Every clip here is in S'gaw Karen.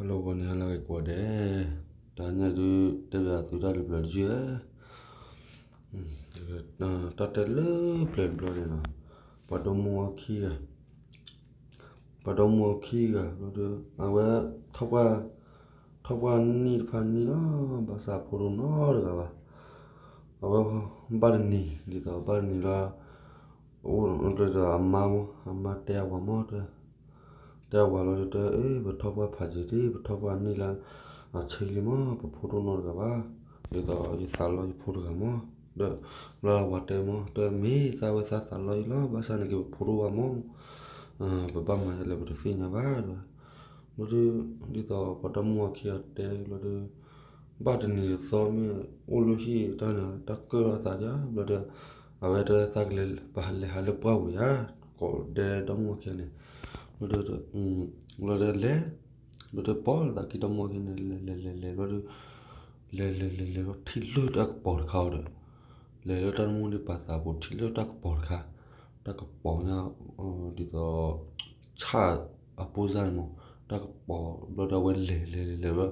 ဟါလၢဂီၤန့ၣ် ဟါလၢဂ့ၤကိးဂၤဒဲး, တဟါညါဒုး တဲဘၣ်သုတၢ်တဖျၢၣ်တယုၢ်ဧၢ, တၢ်တဲလၢပျၢၤတဘျီန့ၣ်လီၤ, ပှၤဒီမါဝၤခံဂၤ, ပှၤဒီမါဝၤခံဂၤ အဝဲ ထီၣ်ပှၢ်နံၣ်တဖၣ်နံၣ်လီၤ, ဘၣ်ဆၣ်ဖိတအိၣ်နီတဂၤဘၣ်, အဝဲ ဘၣ်တနံၤ ဒ်သိးဘၣ်တနံၤလီၤ, အိၣ်ဒီးအမါမး, အမါတဲအဝၤမး တဲအဝၤလီၤ တဲ အဲ ပထီၣ်ပှၢ်ဖးယံာ်ဒံး, ပထီၣ်ပှၢ်နံၣ်လၢအဆံလံမး, ပဖိတအိၣ်နီတဂၤဘၣ်, ဒ်သိးယသးလီယဖိတဂၤမး, ဒီး ဘျီအဝၤတဲမး တဲမ့ၢ်သးဝဲသးသးလီယံာ်လီၤ, ဘၣ်ဆၣ်န့ၣ်က့ၤပဖိတအိၣ်ဘၣ်မး, ပဘၣ်မၤဒ်လဲၣ်ပတသ့ၣ်ညါဘၣ်ဒီး, ဘျီဒုး ဒ်သိးပှၤဒီမါဝၤခံဂၤတဲဘျီဒုး ဘၣ်တနံၤတသီမ့ၢ်အိၣ်လၢဟံၣ်တၢ်န့ၣ် တၢ်ကၢၣ်ထီၣ်သးယါ ဘျီဒီး အဝဲတဲသးကလဲၤ ပလဲၤဟးလၢပှၢ်ပူၤယါ, ကိးဒဲဒီမါဝၤခံဂၤန့ၣ်, ဘျီဒီး ဘျီဒီးလဲၤ, ဘျီဒီးပိာ်လိာ်သးခံဒီမါဝၤခံဂၤန့ၣ် လဲၤလဲၤလဲၤလဲၤဘျီဒီး လဲၤလဲၤလဲၤလဲၤလီၤထံၣ်လၢတၢ်ကပီၤတခါအီၤဒီး, လဲၤလၢတၢ်မူဒံးပာ်သးပူၤထံၣ်လၢတၢ်ကပီၤတခါ, တၢ်ကပီၤညါ ဒ်သိး ဆၣ်အပိၢ်စၢ်န့ၣ်မး, တၢ်ကပီၤဘျီဒီးအဝဲလဲၤလဲၤလဲၤလဲၤဘျီ,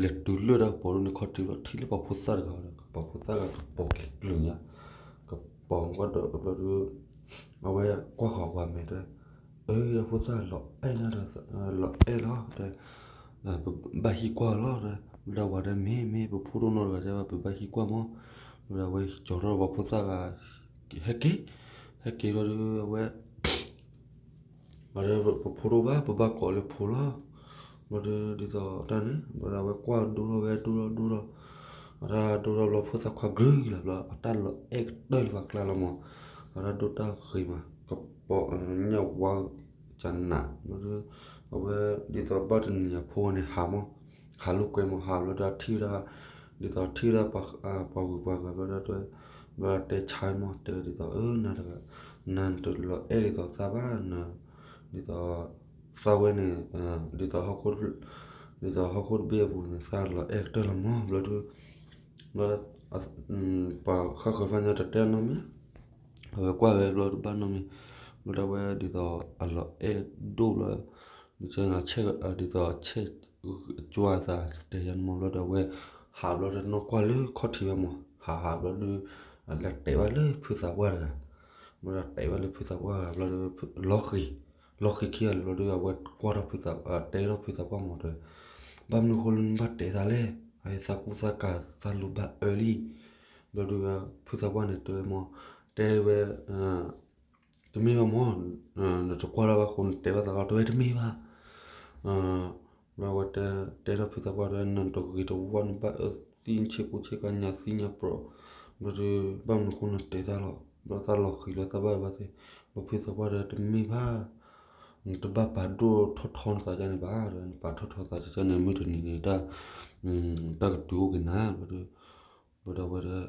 လဲၤတုၤလၢတၢ်ကပီၤဒိၣ်န့ၣ်ခီၣ်ထံးဘျီ ထံၣ်လၢပှၤဖိသၣ်တဂၤဒီး ပှၤဖိသၣ်တဂၤကပီၤက့ၤကျုၤညါ, ကပီၤကီၢ်ဒီးဘျီဒီး အဝဲကွၢ်ဃီၤပှၤမဲာ်တဲ, အၢ ဖိသၣ်လီၤအဲၣ်ညါဒီး လီၤအဲၣ်လီၤ တဲ ပဘၣ်ဟံးကွၢ်လီၤ, ဘျီဒီးဝၤတဲ မ့ၢ်မ့ၢ် ပဖိတအိၣ်နီတဂၤဘၣ် ပဘၣ်ဟံးကွၢ်မး, ဘျီဒီးအဝဲကၠီၤထီၣ်ပှၤဖိသၣ်ဂၤ ဟဲက့ၤ, ဟဲက့ၤဘျီဒီး အဝဲ ဘျီဒီးပဖိတအိၣ်ဘၣ် ပဘၣ်ကိးလၢဖိလီၤ, ဘျီဒီးဒ်သိးတၢ်န့ၣ် ဘျီဒီးအဝဲကွၢ်ဒိၣ်ထီၣ်ဝဲဒိၣ်ထီၣ်ဒိၣ်ထီၣ်, အတၢ်ဒိၣ်ထီၣ်ဘျီ ဖိသၣ်ခွါကရုၢ်လၢ်ဘျီ အတၢ်လီၤအဲၣ်ကတၢၢ်လၢပှၤကျါလီၤမး, အတၢ်ဒိၣ်တၢ်ဂ့ၤမး ကပီၤညၣ်ဝါ ကနး ဘျီဒီး အဝဲဒ်သိးဘၣ်တနံၤအဖိန့ၣ်ဟးမး, ဟးလိာ်ကွဲမး ဟးဘျီဒီးအထံၣ်ဝဲဒၣ် ဒ်သိးထံၣ်ဝဲဒၣ် ပှၤဂုၤပှၤဂၤဘျီဒီး ဘျီဒီးတဲဆါမး တဲဒ်သိး အၢ နၤတဂၤ နတလီၤအဲၣ်ဒ်သိးသးဘၣ်နၤ, ဒ်သိး သးဝဲန့ၣ် ဒ်သိး ဒ်သိးဟီၣ်ခိၣ်တဘ့ၣ်အပူၤန့ၣ် သးလီၤအဲၣ်ကတၢၢ်လီၤမး ဘျီဒီး ဘျီ ပှၤဃၣ်ဃၢၤဖၣ်ညါတတဲနီတမံၤ, အဝဲကွၢ်ဝဲဘျီတဘၣ်နီတမံၤ, ဘျီဒီးအဝဲဒ်သိးအလီၤအဲၣ်ဒိၣ်ဘျီ, ဒ်သိးအဆဲးဒ်သိးဆဲး ကၠွါသးတဲယါန့ၣ်မး ဘျီဒီးအဝဲ ဟးဘျီဒီးနီၢ်ကွၢ်လၢခီၣ်ထံးဝဲမး ဟးဟးဘျီဒီး အလဲၤတဲာ်ဘၣ်လၢဖုသးပှၢ်တဂၤ, ဘျီဒီးတဲာ်ဘၣ်လၢဖုသးပှၢ်တဂၤ ဘျီဒီး လီၤဃံၤ, လီၤဃံၤခံဂၤလၢာ်ဘျီဒီး အဝဲကွၢ်ထီၣ်ဖုသး တဲထီၣ်ဖုသးပှၢ်မးတဲ ဘၣ်မနုၤအဃိလၢနဘၣ်တဲသးလဲၣ်, အသးကူၣ်သးကၤသးလူၤဘၣ်အၢလံ, ဘျီဒီး ဖုသးပှၢ်န့ၣ်တဲဝဲမး, တဲဝဲ တမ့ၢ်ဘၣ်မး, နတကွၢ်လၢၤဘၣ်အဃိနတဲဘၣ်သးလီၤ တဲဝဲတမ့ၢ်ဘၣ်, ဘျီဝဲတဲ တဲထီၣ်ဖုသးပှၢ်တဲ နတဂ့ၤတဝါနဘၣ်အၢသံဆ့ကူဆ့ကၤညၣ်သံညၣ်ပြီၤ, ဘျီဒီး ဘၣ်မနုၤအဃိနတဲသးလီၤ, ဘျီသးလီၤဃံၤလီၤသးဘၣ်ဘၣ်သ့ၣ်, ဘျီဖုသးပှၢ်တဲတမ့ၢ်ဘၣ်, နတဘၣ်ပာ်ဒိၣ်ထီၣ်ထီနသးဒ်န့ၣ်ဘၣ်, နပာ်ထီၣ်ထီသးဒ်န့ၣ် မုၢ်တနံၤန့ၣ် တၢ် တၢ်ကတုၤအိၣ်က့ၤနၤ, ဘျီဒီး ဘျီဒီးအဝဲဒၣ်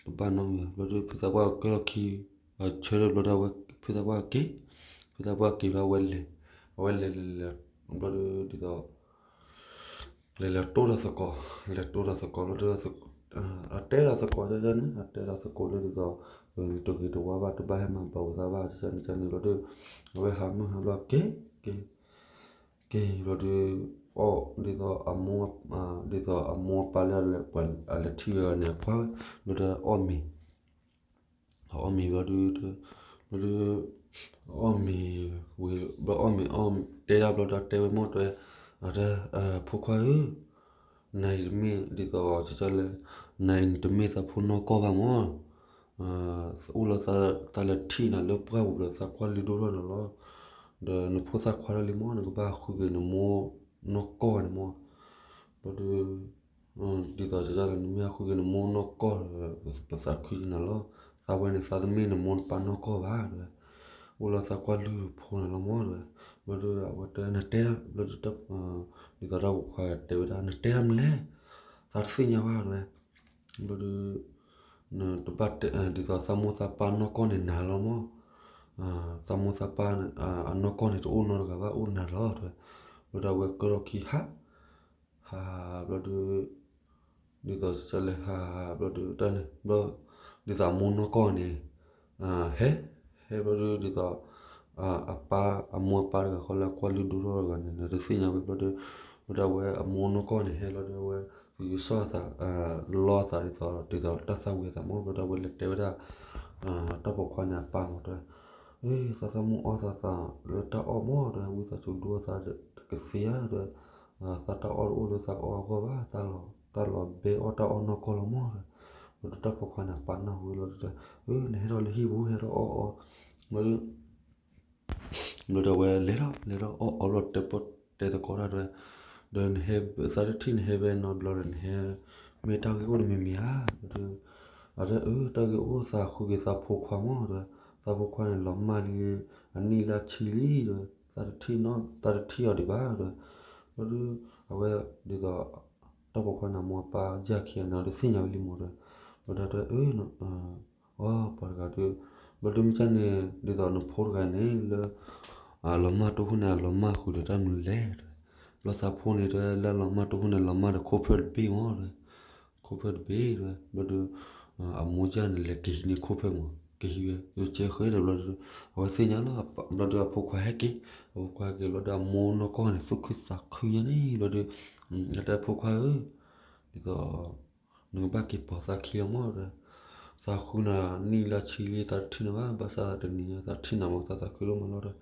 တဘၣ်နီတမံၤ ဘျီဒီး ဖုသးပှၢ်ကဲထီၣ်ခံ, ဆၢထၢၣ်ဘျီဒီးအဝဲ ဖုသးပှၢ်က့ၤ, ဖုသးပှၢ်က့ၤဘျီအဝဲလဲၤ, အဝဲလဲၤလဲၤလဲၤ ဘျီဒီးဒ်သိး လဲၤလဲၤတိၢ်ဒီးသကိး, လဲၤတိၢ်ဒီးသကိးဘျီဒီး အတဲဒီးသကိးန့ၣ် အတဲဒီးသကိးလၢဒ်သိး တဂ့ၤတဝါဘၣ် တဘၣ်ဟဲမၤဘၣ်ဝဲသးဘၣ် န့ၣ်န့ၣ် ဘျီဒီး အဝဲဟးမုၢ်ဟးဘျီက့ၤ က့ၤ က့ၤဘျီဒီး အီၣ်ဒ်သိး ဒ်သိးအမိၢ်အပၢ်လၢအလဲၤထံၣ်ဝဲန့ၣ် အကွၢ်ဝဲ ဘျီဒီးအီၣ်မ့ၤ, အီၣ်မ့ၤဘျီဒီး ဘျီဒီး အီၣ်မ့ၤဝံၤ ဘျီအီၣ်မ့ၤအီၣ်တဲဒၣ်ဘျီဒီးတဲဝဲမ့ၢ်တဲ အတဲ ဖိခွါဧၢ နၤအံၤတမ့ၢ်ဒ်သိး ကလဲ နၤအံၤနတမ့ၢ်သးဖိနီၢ်ကီၢ်ဘၣ်မး, အိၣ်လၢသးလဲၤထံၣ်နၤလၢပှၢ်ပူၤဒီးသးကွၢ်လုၢ်ဒိၣ်ထီၣ်နၤလီၤ, ဒီးနဖိသၣ်ခွါထီၣ်လံမး နကဘၣ်ဃုက့ၤနမိၢ်နီၢ်ကီၢ်န့ၣ်မး, ဘျီဒီး ဒ်သိးကလဲ နမ့ၢ်အဃုက့ၤနမိၢ်နီၢ်ကီၢ် ပသးခုက့ၤနၤလီၤ, သးဝဲန့ၣ်သးတမ့ၢ်နမိၢ်နပၢ်နီၢ်ကီၢ်ဘၣ်တဲ, အိၣ်လၢသးကွၢ်လုၢ်ဖိနၤလီၤမးတဲ, ဘျီဒီးအဝဲတဲနတဲ ဘျီဒီး ဒ်သိးတၢ်ပိာ်ခွါတဲဝဲဒၣ် နတဲဒၣ်မနုၤလဲၣ်, သးတသ့ၣ်ညါဘၣ်တဲ, ဘျီဒီး နတဘၣ်တဲ ဒ်သိးသးမိၢ်သးပၢ်နီၢ်ကီၢ်န့ၣ်နၤလီၤမး, သးမိၢ်သးပၢ် အနီၢ်ကီၢ်န့ၣ်တအိၣ်နီတဂၤဘၣ် အိၣ်နၤလီၤတဲ, ဘျီဒီးအဝဲကဲထီၣ်ခံဟး ဟးဘျီဒီး ဒ်သိးကလဲ ဟးဘျီဒီးတၢ်န့ၣ် ဘျီ ဒ်သိးအမိၢ်နီၢ်ကီၢ်န့ၣ် ဟဲ ဟဲဘျီဒီး ဒ်သိး အပၢ် အမိၢ်အပၢ်တဂၤဃီလၢအကွၢ်လုၢ်ဒိၣ်ထီၣ်တဂၤန့ၣ် တသ့ၣ်ညါဝဲဘျီဒီး ဒီးအဝဲအမိၢ်နီၢ်ကီၢ်န့ၣ်ဟဲလီၤဒီး အဝဲသူကစီၣ်အသး လီအသးဒ်သိး ဒ်သိးတၢ်သၣ်ဝံၤအသးမး ဘျီဒီးအဝဲလဲၤတဲဝဲဒၣ် တၢ်ပိာ်ခွါန့ၣ်အပၢ်မးတဲ သးသၣ်မူအီၣ်သးသးလၢတၢ်အီၣ်မးဒီး ဝံသးစူၤဒိအသးတကသ့ဧါဒီး သးတၢ်အီၣ်တအိၣ်လၢသးကအီၣ်အဂီၢ်ဘၣ် တၢ်လီၤဘဲအီၣ်တၢ်အီၣ်နီၢ်ကီၢ်လီၤမးဒီး ဘျီဒီးတၢ်ပိာ်ခွါန့ၣ်အပၢ်နၢ်ဟူလီၤဒီး နဟဲထီၣ်လၢဟံၣ်ပူၤ ဟဲထီၣ်အီၣ်အီၣ် ဘျီဒီး ဘျီဒီးအဝဲလဲၤထီၣ် လဲၤထီၣ်အီၣ်အီၣ်လီၤတဲပီၣ်တဲသကိးတၢ်ဒီး ဒီးနဟဲ သးတထံၣ်နဟဲဖဲနီတဘျီဒီး နဟဲ မ့ၢ်တၢ်ဂ့ၢ်အိၣ်တမံၤမံၤဧါ ဘျီဒီး အတၢ်ဂ့ၢ်အိၣ်သးဃုက့ၤသးဖိခွါမးဒီး သးဖိခွါန့ၣ်လီၤမၢ်လံ အနံၣ်လၢဆံလံဒီး သးတထံၣ်နီ သးတထံၣ်အီၤဒံးဘၣ်ဒီး ဘျီဒီး အဝဲ ဒ်သိး တၢ်ပိာ်ခွါန့ၣ်အမိၢ်အပၢ်ယၢ်ခံဂၤန့ၣ်ဒီးသ့ၣ်ညါဝဲလံမးဒီး ဘျီဒီးတဲ အၢ အီ ပှၤတဂၤဒီး ဘျီဒီးမ့ၢ်ကန့ၣ် ဒ်သိးနဖိတဂၤန့ၣ်လၢ လီၤမၢ်တအိၣ်ဃိန့ၣ် အလီၤမၢ်ဃုာ်ဒီးတၢ်မနုၤလဲၣ်ဒီး ဘျီသးဖိန့ၣ်တဲလၢအလီၤမၢ်တအိၣ်ဃိန့ၣ် လီၤမၢ်ဒီးခိၣ်ဖျီၣ်တဘ့ၣ်မးဒီး ခိၣ်ဖျီၣ်တဘ့ၣ်ဒီး ဘျီဒီး အမိၢ်ယၢ်န့ၣ်လဲၤက့ၤဟံးန့ၢ်ခိၣ်ဖျီၣ်မး က့ၤဟံးဝဲ ကဲဃဲဒီးဘျီဒီး အဝဲသ့ၣ်ညါလီၤ ဘျီဒီးအဖိခွါဟဲက့ၤ အဖိခွါဟဲက့ၤဘျီဒီးအမိၢ်နီၢ်ကီၢ်န့ၣ် သူၣ်ခုသးခုညါန့ၣ် ဘျီဒီး အတဲဖိခွါဧၢ ဒ်သိး နကဘၣ်က့ၤပိာ်သးခံလီၤမးဒီး သးဃုနၤနံၣ်လၢဆံလံ သးတထံၣ်နၤဘၣ် ဘၣ်ဆၣ်တနံၤညါသးထံၣ်နၤမး သးသးခုဒိၣ်မးလီၤဒီး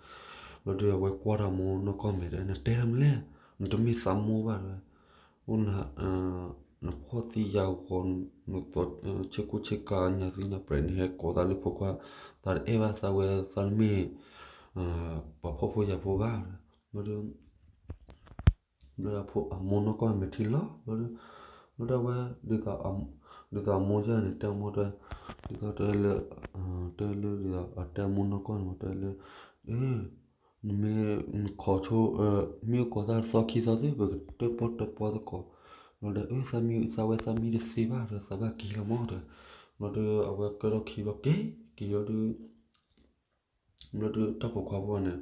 ဘျီဒီးအဝဲကွၢ်ထီၣ်အမိၢ်နီၢ်ကီၢ်မဲာ်ဒီး နတဲတၢ်မနုၤလဲၣ် နတမ့ၢ်သးမိၢ်ဘၣ်ဒီး အိၣ်န နဖှီၣ်သံယာ်ဂီၤ နသိးဆ့ကူဆ့ကၤညါသံညါပြဲး နဟဲကိးသးလၢဖိခွါ သးတအဲၣ်ဘၣ်သးဝဲသးတမ့ၢ် ပှၤဖှီၣ်ဖိယာ်ဖိဘၣ်ဒီး ဘျီဒီး ဘျီဒီးအမိၢ်နီၢ်ကီၢ်မဲာ်ထံလီၤ ဘျီဒီး ဘျီဒီးအဝဲ ဒ်သိးအမိၢ်ယၢ်န့ၣ် တဲအမိၢ်တဲ ဒ်သိးတဲလၢ တဲလၢဒ်သိးအတဲအမိၢ်နီၢ်ကီၢ်န့ၣ် တဲလၢ နမ့ၢ် နခိးဆိ မ့ၢ်အိၣ်ကိးသးသီခံသီသ့ၣ် ပကတဲပီၣ်တဲပီသကိး ဘျီဒီး သးမံသးဝဲသးမံတသ့ဘၣ်ဒီး သးဘၣ်က့ၤလီၤမးဒီး ဘျီဒီးအဝဲကဲထီၣ်ခံဘျီက့ၤ က့ၤဘျီဒီး ဘျီဒီးတၢ်ပိာ်ခွါဖိန့ၣ် ဒ်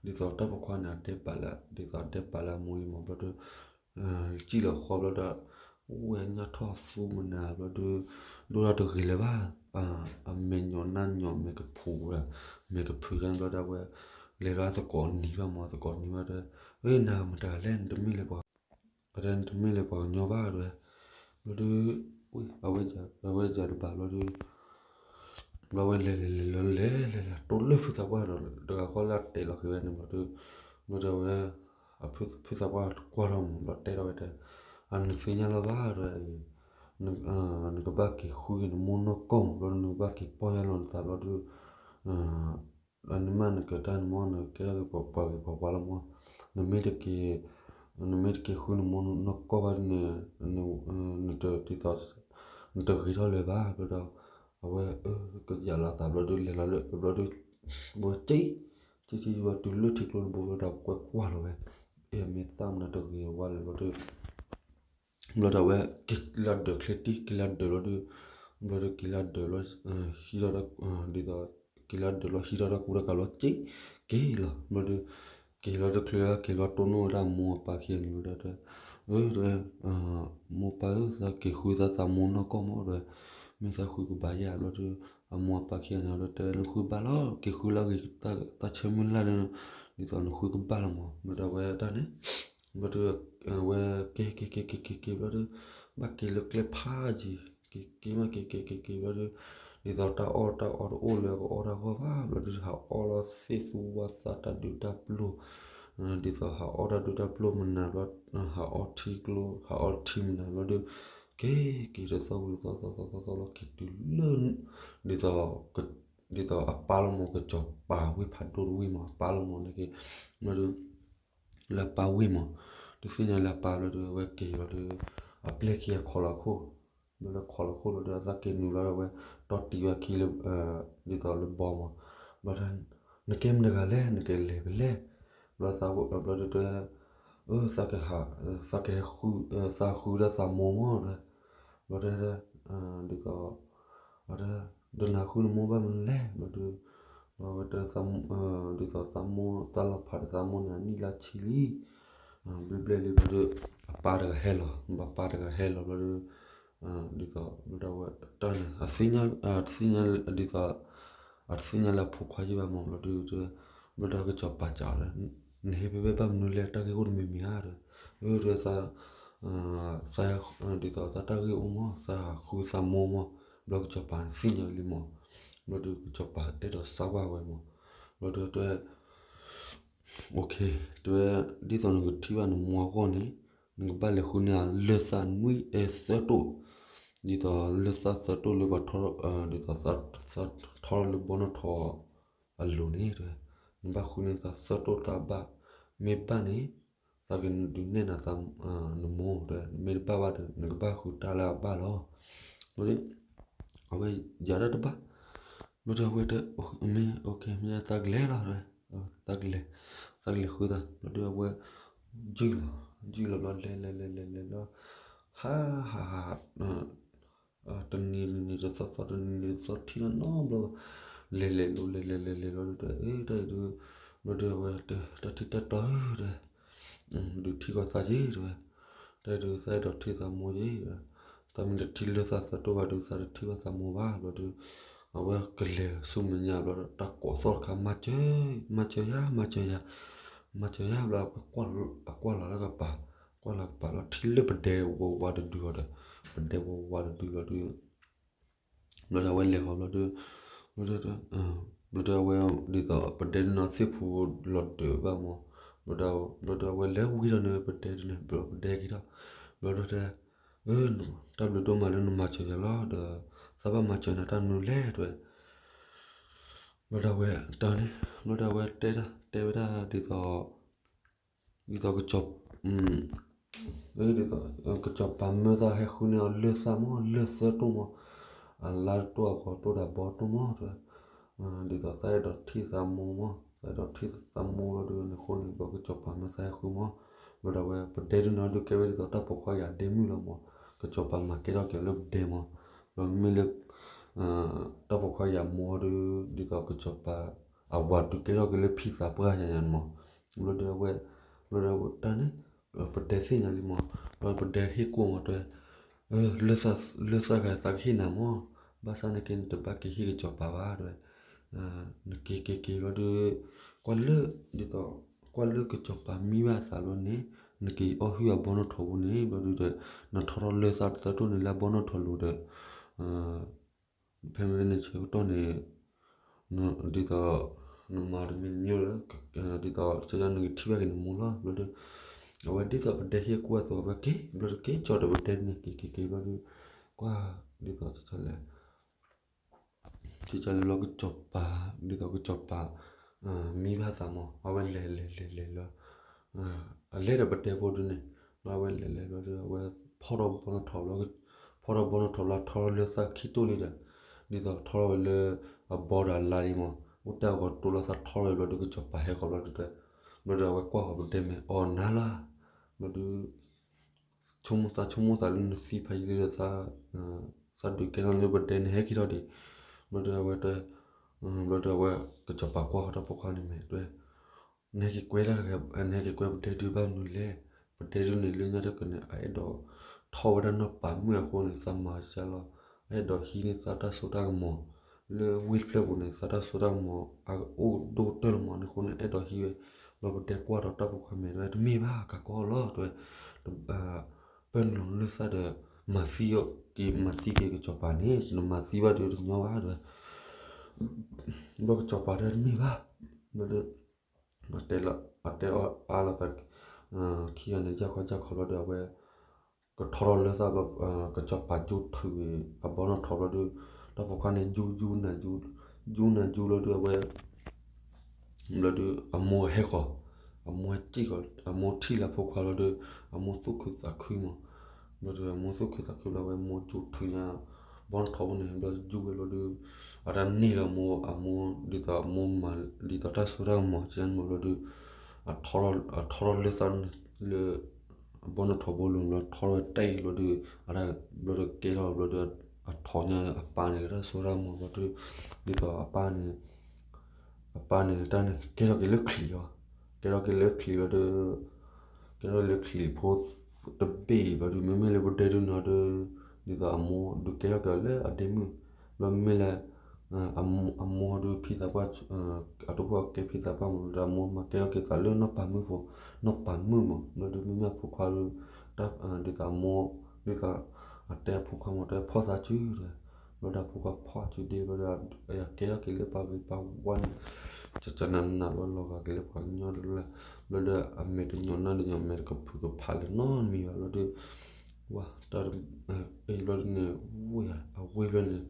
သိးတၢ်ပိာ်ခွါန့ၣ် အဒဲးပာ်လၢ ဒ်သိးအဒဲးပာ်လၢအမိၢ်လံမး ဘျီဒီး စံၣ်လီၤဃီဘျီဒီး ဝဲညၣ်ထီၣ်သူမနၤ ဘျီဒီး ဒိၣ်ထီၣ်တဂ့ၤလၢၤဘၣ် အမဲာ်ညီၣ်နါညီၣ်မဲာ်ကဖုးဝဲ မဲာ်ကဖုးဒၣ်ဘျီဒီးဝဲ လဲၤလၢသကိးနံၤဘၣ်မး သကိးနံၤဘၣ်ဒီး နၤမတၤလဲၣ် နတမ့ၢ်လၢပှၤ အတမ့ၢ်လၢပှၤကညီဘၣ်ဒီး ဘျီဒီး အဝဲ အဝဲယၤတဘၣ်ဘျီဒီး ဘျီဝဲလဲၤလဲၤလဲၤလီၤလဲၤလဲၤလဲၤ တိၢ်လၢဖုသးပှၢ်ဒီး တဂၤဃီလၢအတဲာ်လီၤက့ၤဝဲန့ၣ်ဘျီဒီး ဘျီဒီးဝဲ အဖုသးပှၢ်ကွၢ်ထီၣ်မး ဘျီတဲထီၣ်ဝဲတဲ အနသ့ၣ်ညါလီၤဘၣ်ဒီး နကဘၣ်က့ၤဃုက့ၤနမိၢ်နီၢ်ကီၢ်မး ဘျီဒီးနကဘၣ်က့ၤပီၢ်ယၢ်လီၤနသးဘျီဒီး နမ့ၢ်နကတၢ်နမ့ၢ်နကဲထီၣ်က့ၤပှၤဂ့ၤပှၤဝါလီၤမး နမ့ၢ်တက့ၤ နမ့ၢ်တက့ၤဃုနမိၢ်နီၢ်ကီၢ်ဘၣ်န့ၣ် နတဒ်သိး နတဂ့ၤထီၣ်လၢၤဘၣ် ဘျီဒီး အဝဲ ကယၤလီၤသးဘျီဒီး လဲၤလီၤလၢဘျီဒီး ဘျီစ့ စ့စ့ဘျီတုၤလၢထံကျိတဘိဘျီဒီး ကွဲကွၢ်လီၤဝဲ အဲ မ့ၢ်သၣ်မနုၤတဂ့ၤဝါလဲၣ်ဘျီဒီး ဘျီဒီးအဝဲ က့ၤလၢဒၢးချ့တံၢ် က့ၤလၢဒၢးဘျီဒီး ဘျီဒီးက့ၤလၢဒၢးဘျီ ဟံးထီၣ် ဒ်သိး က့ၤလၢဒၢးဘျီ ဟံးထီၣ်တၢ်ကူတၢ်ကၤဘျီ က့ၤ က့ၤလီၤ ဘျီဒီး က့ၤလီၤတချုးလၢက့ၤလီၤတိၢ်နီၣ်ဝဲဒၣ်အမိၢ်အပၢ်ခံဂၤန့ၣ် ဘျီဒီး အၢ တဲ မိၢ်ပၢ်ဧၢ သးက့ၤဃုသးသးမိၢ်နီၢ်ကီၢ်မးဒီး မ့ၢ်သးဃုကဘၣ်ယၤဘျီဒီး အမိၢ်အပၢ်ခံဂၤန့ၣ် ဘျီဒီးတဲ နဃုဘၣ်လီၤ က့ၤဃုလၢအဂ့ၤ တၢ်ဆၢမုၢ်လၢ်လၢ ဒ်သိးနဃုကဘၣ်လီၤမး ဘျီဒီးအဝဲတၢ်န့ၣ် ဘျီဒီး အဝဲက့ၤက့ၤက့ၤက့ၤက့ၤက့ၤဘျီဒီး ဘၣ်က့ၤလၢကျဲဖးယံၤ က့ၤက့ၤမးက့ၤက့ၤက့ၤက့ၤဘျီဒီး ဒ်သိးတၢ်အီၣ်တၢ်အီတအိၣ်လၢအကအီၣ်တၢ်ဂီၢ်ဘၣ် ဘျီဒီးဟးအီၣ်လီၤသ့ၣ်သူဝါသးတၢ်ဒုးတၢ်ပျိၢ် ဒ်သိးဟးအီၣ်တၢ်ဒုးတၢ်ပျိၢ်မနၤဘျီ ဟးအီၣ်ထံကျိ ဟးအီၣ်ထံမနၤဘျီဒီး က့ၤက့ၤတသီၣ်ဝံၤသီၣ်သီၣ်သီၣ်သီၣ်သီၣ်လီၤက့ၤတုၤလၢ ဒ်သိး ဒ်သိးအပၢ်လီၤမး ကစီၤပၤဝ့ၢ်ဖးဒိၣ်တဝ့ၢ်မး အပၢ်လီၤမးန့ၣ်က့ၤ ဘျီဒီး လၢအပၢ်ဝ့ၢ်မး တသ့ၣ်ညါလၢအပၢ်ဘျီဒီး အဝဲက့ၤဘျီဒီး အပျဲၢ်ခံဂၤခိးလီၤခိၣ် ဘျီဒီးခိးလီၤခိၣ်ဘျီဒီး အသးက့ၤနုာ်ဘျီဒီး အဝဲတီတံၢ်ဝဲခံလၢ ဒ်သိးလၢဘီမး ဘျီဒီး နကဲမတၤတဂၤလဲၣ် နကလဲၤဖဲလဲၣ် ဘျီသးဘျီဒီးတဲ အၢ သးက သးကဟဲဃု သးဃုဒၣ်သးမိၢ်မးဒီး ဘျီဒီး ဒ်သိး ဘျီဒီး နဃုနမိၢ်ဘၣ်မနုၤလဲၣ် ဘျီဒီး ဘျီဝဲတဲ ဒ်သိးသးမိၢ် သးလီၤဖးဒီးသးမိၢ်န့ၣ် အနံၣ်လၢဆံလံ ဘျဲၣ်ဘျဲၣ်လံဘျီဒီး အပၢ်တဂၤဟဲလီၤ အပၢ်တဂၤဟဲလီၤဘျီဒီး ဒ်သိး ဘျီဒီးဝဲတၢ်န့ၣ် အသ့ၣ်ညါ ဒ်သိး အတသ့ၣ်ညါလၢအဖိခွါယံၢ်ဘၣ်မး ဘျီဒီး ဘျီဒီးကစီၤပၤစံးအီၤဒီး နဟဲဖဲဖဲဘၣ်မနုၤလဲၣ် တၢ်ဂ့ၢ်အိၣ်တမံၤမံၤဧါဒီး တဲဝဲ ဒ်သိးသးတၢ်ဂ့ၢ်အိၣ်မး သးဃုသးမိၢ်မး, ဘျီကစီၤပၤန့ၣ်သ့ၣ်ညါလံမး, ဘျီဒုးကစီၤပၤအဲၣ်ဒိးစါကွၢ်ဝဲမး, ဘျီဒုးတဲ တဲဝဲ ဒ်သိးနကထံၣ်ဘၣ်နမိၢ်အဂီၢ်န့ၣ် နကဘၣ်လဲၤဃုန့ၢ်အလၢၢ်သၣ်နွံအဲသၢတိၣ်, ဒ်သိးလၢၢ်သၣ်သၢတိၣ်လၢပှၤထီ, ဒ်သိးသးထီထီၣ်လၢဘီနီၣ်ထိးအလိၤန့ၣ်တဲ, နဘၣ်ဃုန့ၢ်သးသၢတိၣ်တၢ်ဘၣ်, မ့ၢ်ဘၣ်န့ၣ် သးကဒုးနဲၣ်နၤသး, နမိၢ်တဲ, မ့ၢ်တဘၣ်ဘၣ်ဒီး နကဘၣ်ဃုတၢ်လၢအဘၣ်လီၤ. ဘျီဒုး အဝဲယၤဒၣ်တဘၣ်, ဘျီဒုးအဝဲတဲ မ့ၢ် မ့ၢ်သးကလဲၤလီၤ, သးကလဲၤ, သးကလဲၤဃုသး, ဘျီဒုးအဝဲ ယုၢ်လီၤ, ယုၢ်လီၤဘျီလဲၤလဲၤလဲၤလဲၤလဲၤလီၤ, ဟးဟးဟး တနံၤနံၤတသီသီ တနံၤနံၤတသီထံလီၤနီတဘျီ, လဲၤလဲၤလီၤ လဲၤလဲၤလဲၤလဲၤလီၤဒုး တၢ်အံၤဒုး, ဘျီဒုးအဝဲတဲ တၢ်ထံၣ်တၢ်တီဧၢတဲ, ဒုးထံၣ်ကီးသးက့ၤတဲဝဲ, တၢ်အံၤဒုး သးအဲၣ်ဒိးထံၣ်သးမိၢ်က့ၤ, သးမ့ၢ်တထံၣ်လၢၢ်သၣ်သၢတိၣ်ဘၣ်ဒုး သးတထံၣ်ဘၣ်သးမိၢ်ဘၣ် ဘျီဒုး, အဝဲကလဲၤဆူမဲာ်ညါဘျီဒီး တၢ်ကိးသီၣ်တခါ မၤစၢၤ, မၤစၢၤယၤ, မၤစၢၤယၤ, မၤစၢၤယၤ ဘျီ အကွၢ်လီၤလၢကပၤ, ကွၢ်လီၤကပၤလီၤ ထံၣ်လၢပဒဲဝဲဝါတဒုအီၤဒီး, ပဒဲဝဲဝါတဒုလီၤဒုး, ဘျီဒီးအဝဲလဲၤဃီၤဘျီဒီး, ဘျီဒီး, ဘျီဒီးအဝဲ ဒ်သိးပဒဲဒုန့ၣ်သ့ၣ်ဖူလီၤဒၢးဘၣ်မး, ဘျီဒီး, ဘျီဒီးအဝဲလဲၤဝံၤဒီးန့ၣ် ပဒဲဒုန့ၣ် ဘျီပဒဲက့ၤထီၣ်, ဘျီဒီးတဲ, တၢ်ဘျုးဒိၣ်မးလၢနမၤစၢၤယၤလီၤဒီး, သးဘၣ်မၤစၢၤနၤတၢ်မနုၤလဲၣ်တဲဝဲ, ဘျီဒီးအဝဲ တၢ်န့ၣ် ဘျီဒီးအဝဲတဲ, တဲဝဲဒၣ်ဒ်သိး ဒ်သိး ဒ်သိး ကစီၤပၤမၢသးဟဲဃုန့ၢ်အီၤလၢၢ်သၣ်မး လၢၢ်သၢတိၣ်မး, အလါတိၣ်အဂီၤတိၣ်ဒီးဘီတိၣ်မးတဲဝဲ, ဒ်သိးသးအဲၣ်ဒိးထံၣ်သးမိၢ်မး သးအဲၣ်ဒိးထံၣ်သးမိၢ်လီၤဒုးန့ၣ်အဃိန့ၣ် ဘျီကစီၤပၤမၢသးဟဲဃုမး, ဘျီဒီးအဝဲ ပဒဲဒုန့ၣ်ဒုးကဲဝဲဒ်သိးတၢ်ပိာ်ခွါယၤဒ့မုၣ်လီၤမး, ကစီၤပၤမၤကဲထီၣ်က့ၤလၢပဒဲမး, ဘျီမ့ၢ်လၢ တၢ်ပိာ်ခွါယၤမိၢ်ဒုး ဒ်သိးကစီၤပၤ အဝၤဒုးကဲထီၣ်က့ၤလၢဖံသးပှၢ်ယၤန့ၣ်မး, ဘျီဒီးအဝဲ ဘျီဒီးတၢ်န့ၣ် ပဒဲသ့ၣ်ညါလံမး, ဘျီပဒဲဟ့ၣ်ကူၣ်မးတဲ, လၢၢ်သၣ်ဂၤသးကဟ့ၣ်နၤမး, ဘၣ်ဆၣ်နာ်က့နတဘၣ်က့ၤဟ့ၣ်ကစီၤပၤဘၣ်တဲဝဲ, နက့ၤက့ၤက့ၤဘျီဒီး ကွၢ်လၢ ဒ်သိး ကွၢ်လၢကစီၤပၤမံဘၣ်သးလီၤန့ၣ် နက့ၤအီၣ်ဟုၣ်အဘီနီၣ်ထိးပူၤန့ၣ် ဘျီဒုးဒီး နထီထီၣ်လၢၢ်သၣ်တသၢတိၣ်န့ၣ်လၢအဘီနီၣ်ထိးလိၤဒီး ဖဲမ့ၢ်န့ၣ်ဆၢကတီၢ်န့ၣ် ဒ်သိး နမၤတမံၤတမံၤလၢ ဒ်သိး ကၠီကၠီနကထံၣ်ဘၣ်က့ၤနမိၢ်လီၤ ဘျီဒီး အဝဲဒ်သိးပဒဲဟ့ၣ်ကူၣ်အသိး အဝဲက့ၤ ဘျီတက့ၤ ကၠီဒီးပဒဲန့ၣ် က့ၤက့ၤက့ၤဘျီဒီး ကွၢ် ဒ်သိး ကၠီလဲၣ် ကၠီလဲၣ်လီၤကစီၤပၤ ဒ်သိးကစီၤပၤ မံဘၣ်သးမး အဝဲလဲၤလဲၤလဲၤလဲၤလီၤ အလဲၤဒီးပဒဲဖိဒုန့ၣ် ဘျီအဝဲလဲၤလဲၤဘျီဒီး အဝဲဖီၣ်ထီၣ်ဘီနီၣ်ထိးဘျီ ဖီၣ်ထီၣ်ဘီနီၣ်ထိးဘျီ ထီထီၣ်လၢသၣ်ခံတိၢ်လံဒီး ဒ်သိးထီထီၣ်ဝဲလၢ အဘီဒီးအလါလံမး အိၣ်တၢ်ဂီၤတိၢ်လီၤသးထီထီၣ်ဝဲဘျီဒီး ကစီၤပၤဟဲဃီၤဘျီဒီး ဘျီဒီးအဝဲကွၢ်ဃီၤပဒဲမဲာ် အီၤနၤလီၤ ဘျီဒီး ဆိကမိၣ်သးဆိကမိၣ်သးလၢနသံဖးယံာ်လံဒီး သးဒုးကဲထီၣ်လၢပဒဲန့ၣ်ဟဲက့ၤထီၣ်ဒံး ဘျီဒီးအဝဲတဲ ဘျီဒီးအဝဲ ကစီၤပၤကွၢ်ဃီၤတၢ်ပိာ်ခွါန့ၣ်မဲာ်တဲ နဟဲက့ၤကွဲတၢ်တဂၤ နဟဲက့ၤကွဲပဒဲဒုဘၣ်မနုၤလဲၣ် ပဒဲဒုန့ၣ်လၢညါတကန့ၣ် အအဲၣ်ဒိးထီၣ်ဝဲဒၣ်နီၢ်ပၤမုၣ်အဃိန့ၣ် သးမၤစၢၤလီၤ အအဲၣ်ဒိးဟံးန့ၢ်သးတၢ်စိတၢ်ကမီၤ လၢဝ့ၢ်တဖျၢၣ်ပူၤန့ၣ် သးတၢ်စိတၢ်ကမီၤ အအိၣ်ဒိၣ်ကတၢၢ်လီၤမးန့ၣ်အဃိန့ၣ် အဲၣ်ဒိးဟံးဝဲ ဘျီပဒဲကွၢ်ဒီးတၢ်ပိာ်ခွါမဲာ်တဲ တမ့ၢ်ဘၣ် ကးကီလီၤတဲ ပၢနုာ်လီၤလၢသၣ်ဒီး မၤသံက့ၤ မၤသံက့ၤကစီၤပၤန့ၣ် နမၤသံဘၣ်ဒီးတညီဘၣ်တဲ ဘျီကစီၤပၤတဲတမ့ၢ်ဘၣ် ဘျီဒီး အတဲလီၤ အတဲအါလီၤသး ခံဂၤန့ၣ် ယၢ်ခီယၢ်ခီဘျီဒီး အဝဲ ကထီထီၣ်လၢသၣ်ဘျီ ကစီၤပၤကၠိထုးအဘီနီၣ်ထိးဘျီဒီး တၢ်ပိာ်ခွါန့ၣ် ယူယူနၤယူ ယူနၤယူလီၤဒီး အဝဲ ဘျီဒီး အမိၢ်ဟဲဃီၤ အမိၢ်ဟဲက့ၣ်ဃီၤ အမိၢ်ထံၣ်လၢဖိခွါလီၤဒီး အမိၢ်သူၣ်ခုသးခုမး ဘျီဒီး အမိၢ်သူၣ်ခုသးခုဘျီ အဝဲမိၢ်ကၠိထုးညါ ဘီနီၣ်ထိးဘိန့ၣ် ဘျီယူဝဲလီၤဒီး အတၢ်န့ၢ်လီၤမိၢ် အမိၢ်ဒ်သိးအမိၢ်မၤ ဒ်သိးတၢ်စိတၢ်ကမီၤ ကန့ၣ်ဘျီဒီး အထီထီၣ်လၢသၣ်န့ၣ် လၢ ဘီနီၣ်ထိးဘိလိၤဘျီ ထီထီၣ်ဝဲတဲဘျီဒီး အတၢ်ဘျီဒီးကဲထီၣ်ဘျီဒီး အထိးညါအပၢ်န့ၣ် လၢတၢ်စိတၢ်ကမီၤဘျီဒီး ဒ်သိးအပၢ်န့ၣ် အပၢ်န့ၣ်တၢ်န့ၣ် ကဲထီၣ်က့ၤလၢချံးအီၤ ကဲထီၣ်က့ၤလၢချံးဘျီဒီး ကဲထီၣ်လၢချံးဖိတဘ့ၣ်ဘျီဒီး မ့မ့ၢ်လၢပဒဲဒုန့ၣ်ဒီး ဒ်သိးအမိၢ်ဒုးကဲထီၣ်က့ၤအီၤလၢအဒ့မုၣ် ဘျီမ့မ့ၢ်လၢ အမိၢ်ဒုးဖံသးပှၢ်, အတိၢ်ဖိအကဲဖံသးပှၢ်မး ဘျီဒီးအမိၢ်မၤကဲထီၣ်က့ၤသးလၢနီၢ်ပၤမုၣ်ဖိ, နီၢ်ပၤမုၣ်မး ဘျီဒီးမ့မ့ၢ်အဖိခွါဒီး, ဒ်သိးအမိၢ်, ဒ်သိး, အတဲအဖိခွါမး တဲဖီၣ်သးစုဒီး, ဘျီဒီးအဖိခွါဖီၣ်စုဒ့ ဘျီဒီး, အကဲထီၣ်က့ၤလၢပှၤဂ့ၤပှၤဝါန့ၣ်, ကနနးဘျီလီၤဂာ်က့ၤလၢပှၤကညီ, ဘျီဒီးအမဲာ်တညီနါတညီ မဲာ်တကဖုကဖးလၢၤနီတမံၤဘၣ် ဘျီဒီး, ဝါ, တၢ်, ဘျီဒုန့ၣ်, ဝ့ၢ်ဧါ အဝ့ၢ်ဘျီန့ၣ်,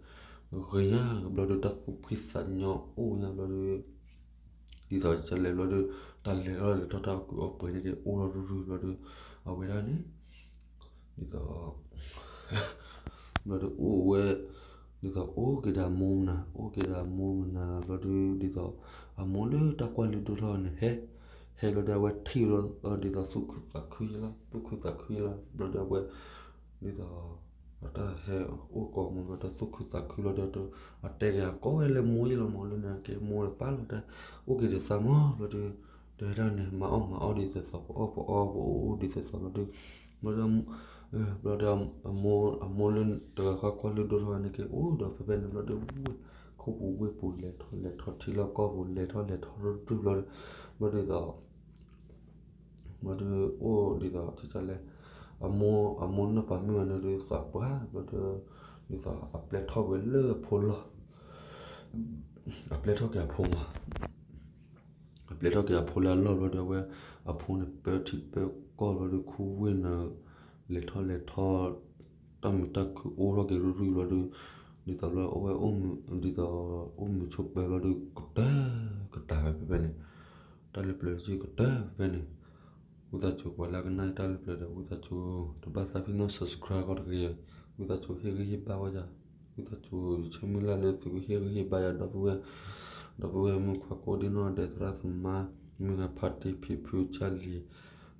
ဂ့ၤညါ ဘျီဒီးတၢ်သူၣ်ဖှံသးညီအိၣ်ညါဘျီဒီး, ဒ်သိးကလဲၤဘျီဒီး, တၢ်လဲၤထီၣ်လဲၤထီၣ်တၢ်အီၣ်ပှဲၤန့ၣ်က့ၤအိၣ်ထီၣ်ရုၢ်ရုၢ်ဘျီဒီး, အဝဲဒၣ်န့ၣ်, ဒ်သိး ဘျီဒီးအိၣ်ဝဲ, ဒ်သိးအိၣ်က့ၤဒီးအမိၢ်မနၤ အိၣ်က့ၤဒီးအမိၢ်မနၤ ဘျီဒီး ဒ်သိး, အမိၢ်လၢတၢ်ကွၢ်လုၢ်ဒိၣ်ထီၣ်န့ၣ် ဟဲ, ဟဲဘျီဒီးအဝဲထံၣ်လီၤ, ဒ်သိးသူၣ်ခုသးခုယလီၤ သူၣ်ခုသးခုယလီၤ ဘျီဒီးအဝဲ, ဒ်သိး, တၢ်ဟဲအိၣ်ကိးမးဘျီဒီးသူၣ်ခုသးခုလီၤဒီး, အတဲက့ၤအကိးဝဲလၢမိၢ်ယလီၤမး လၢန့ၣ်က့ၤမိၢ်လၢပၢ်လီၤတဲ, အိၣ်က့ၤဒီးသးမး ဘျီဒီး, တဲဒၣ်န့ၣ် မၤအီၣ်မၤအီၣ်ဒ်သိးသိး ပအီၣ်ပအီပအိၣ်ဒ်သိးသိးဘျီဒီး, ဘျီဒီး, ဘျီဒီး, အမိၢ်လၢတဂၤဃီကွၢ်လုၢ်ဒိၣ်ထီၣ်န့ၣ်က့ၤအိၣ်ဒီးဖဲဖဲန့ၣ်ဘျီဒီး, ခိၣ်ပူၤဝ့ၢ်ပူၤလဲၤထီၣ်လဲၤထီၣ်ထံလီၢ်ကီၢ်ပူၤလဲၤထီၣ်လဲၤထီၣ်ရုၢ်ရုၢ်ဘျီဒီး, ဘျီဒ်သိး ဘျီဒီးအိၣ်ဒ်သိးလဲၣ်, အမိၢ်နီၢ်ပၤမုၣ်အန့ၣ်ဒ်သိးပှၤဘျီဒီး, ဒ်သိးအပျဲၢ်ထီၣ်ဝဲလၢအဖိလီၢ်, အပျဲၢ်ထီၣ်က့ၤအဖိမး, အပျဲၢ်ထီၣ်က့ၤအဖိလၢအလီၢ်ဘျီဒီးအဝဲ, အဖိန့ၣ်ပၢထံပၢကီၢ်ဘျီဒီးခူဝ့ၢ်န့ၣ်, လဲၤထီၣ်လဲၤထီၣ်, တၢ်မုာ်တၢ်ခုအိၣ်ထီၣ်က့ၤရုၢ်ရုၢ်ဘျီဒီး, ဒ်သိးဘျီအဝဲအိၣ်မုာ်ဒ်သိး, အိၣ်မုာ်ဆိးပၢၤဘျီဒီးကတၢၢ်ကတၢၢ်ဝဲဖဲဖဲန့ၣ် တၢ်လၢပျၢၤစုကတၢၢ်ဖဲဖဲန့ၣ်, ဝံသးစူၤပှၤလၢကနၣ်တၢ်လၢပျၢၤဒီး ဝံသးစူၤ, တဘၣ်သးဖံနီၣ် subscribe ကီးတဂ့ၤ, ဝံသးစူၤဟ့ၣ်ဂံၢ်ဟ့ၣ်ဘါဝဲယၤ, ဝံသးစူၤဆၢမုၢ်လၢ်လၢသုကဟ့ၣ်ဂံၢ်ဟ့ၣ်ဘါယၤဒီပုၢ်ဝဲၢ်, ဒီပုၢ်ဝဲၢ်မုၣ်ခွါကိးဒံနီၢ်ဒဲးသရၣ်သမါ, မုၢ်ဂၤဖါတံၢ်ဖံဖုကၢ်လံၤ,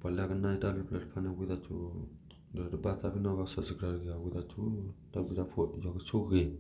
ပှၤလၢကနၣ်တၢ်လၢပျၢၤတဖၣ်န့ၣ် ဝံသးစူၤ, ဒီးတဘၣ်သးဖံနီၣ်ကီး subscribe တဂ့ၤ ဝံသးစူၤ, တၢ်ဘျုးတၢ်ဖှိၣ်ယွၤကဆိၣ်ဂ့ၤ